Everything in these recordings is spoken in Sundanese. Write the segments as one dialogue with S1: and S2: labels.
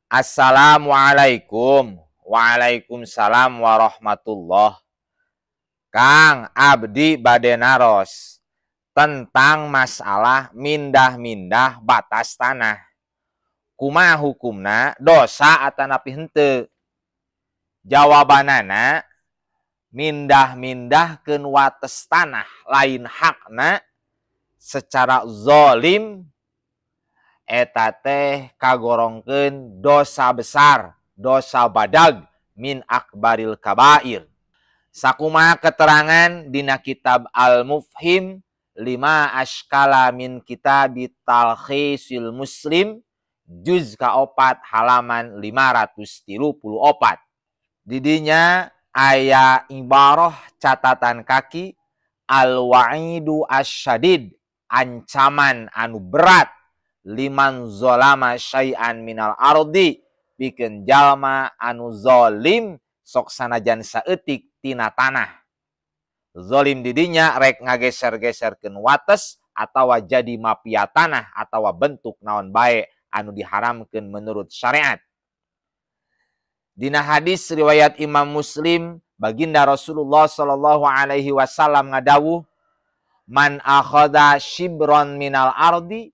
S1: Assalamualaikum. Waalaikumsalam warahmatullah. Kang, abdi bade naros tentang masalah mindah-mindah batas tanah. Kumaha hukumna, dosa atanapi henteu? Jawabanana, mindah-mindahkeun wates tanah lain hakna secara zolim eta teh kagorongkeun dosa besar, dosa badag, min akbaril kabair. Sakumaha keterangan dina kitab Al-Mufhim lima ashkala min kitab Talkhisil Muslim juz ka-4 halaman 534. Didinya aya ibarah catatan kaki al-wa'idu asyadid, ancaman anu berat liman zolama syai'an minal ardi, pikeun jalma anu zolim sok sanajan saeutik tina tanah. Zolim didinya rek ngageser-geserkeun wates atawa jadi mafia tanah atawa bentuk naon bae anu diharamkeun menurut syariat. Dina hadis riwayat Imam Muslim, baginda Rasulullah sallallahu alaihi wasallam ngadawuh, man akhadha shibron minal ardi,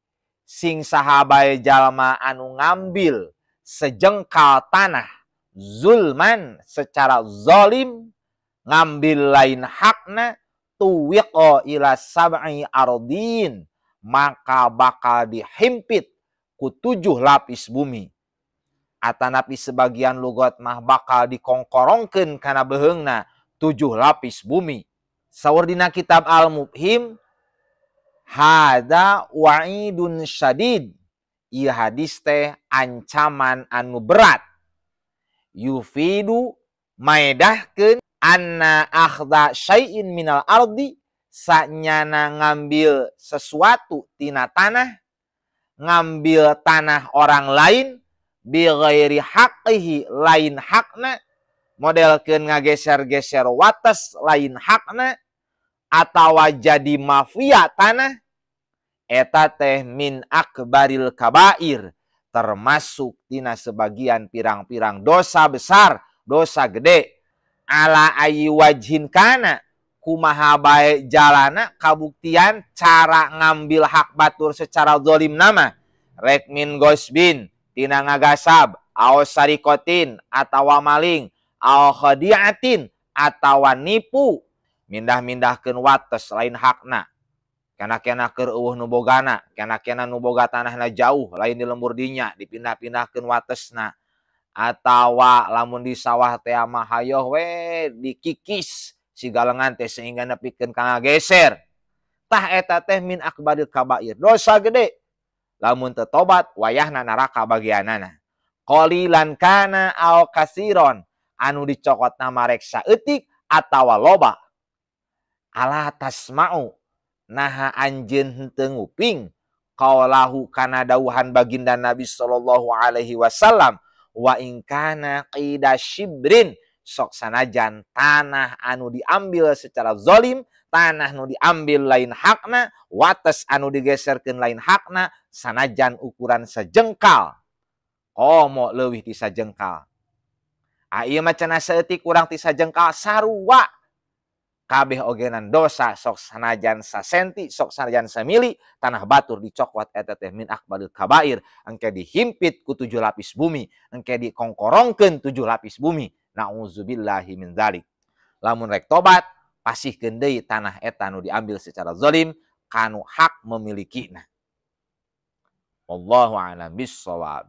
S1: sing sahabae jalma anu ngambil sejengkal tanah zulman secara zalim, ngambil lain hakna, tuwiqa ila sab'i ardin, maka bakal dihimpit ku 7 lapis bumi. Atanapi sebagian lugot mah bakal dikongkorongkeun kana beheungna 7 lapis bumi. Saur dina kitab Al-Mufhim, hada wa'idun syadid, ieu hadis teh ancaman anu berat. Yufidu maedahkeun anna akhda syai'in minal ardi, sanyana ngambil sesuatu tina tanah, ngambil tanah orang lain bi ghairi haqqihi, lain hakna, modelkeun ngageser-geser wates lain hakna, atawa jadi mafia tanah, eta teh min akbaril kabair, termasuk tina sebagian pirang-pirang dosa besar, dosa gede. Ala ayi wajhin kana, kumaha bae jalana kabuktian cara ngambil hak batur secara zalim nama, rek min gosbin tina ngagasab, aw sarikotin atawa maling, aw khadi'atin atawa nipu, mindah-mindahkeun wates lain hakna, kena-kena keur eueuh nu bogana, kena-kena nu boga tanahna jauh lain di lembur dinya dipindah-pindahkeun watesna, atawa lamun di sawah teh mah hayoh we dikikis si galengan teh sehingga nepikeun ka ngageser. Tah eta teh min akbaril kabair, dosa gede. Lamun teu tobat wayahna neraka bagianana. Qalilan kana aw kasiron, anu dicokotna marek saeutik atawa loba. Ala tasma'u, naha anjeun henteu nguping qaulahu kana dawuhan baginda Nabi sallallahu alaihi wasallam, wa in kana qida shibrin, sok sanajan tanah anu diambil secara zalim, tanah nu diambil lain hakna, wates anu digeserkeun lain hakna, sanajan ukuran sejengkal, komo leuwih ti sajengkal. Ah ieu mah cenah saeutik kurang ti sajengkal sarua. Kabeh ogenan dosa sok sanajan sasenti, sok sanajan samili, tanah batur dicokot eta teh min akbaril kabair, engke dihimpit ku 7 lapis bumi, engke dikongkorongkeun 7 lapis bumi. Nauzubillahi min dzalik. Lamun rek tobat, pasihkeun deui tanah eta nu diambil secara zalim kanu hak memilikina. Wallahu a'lam bissawab.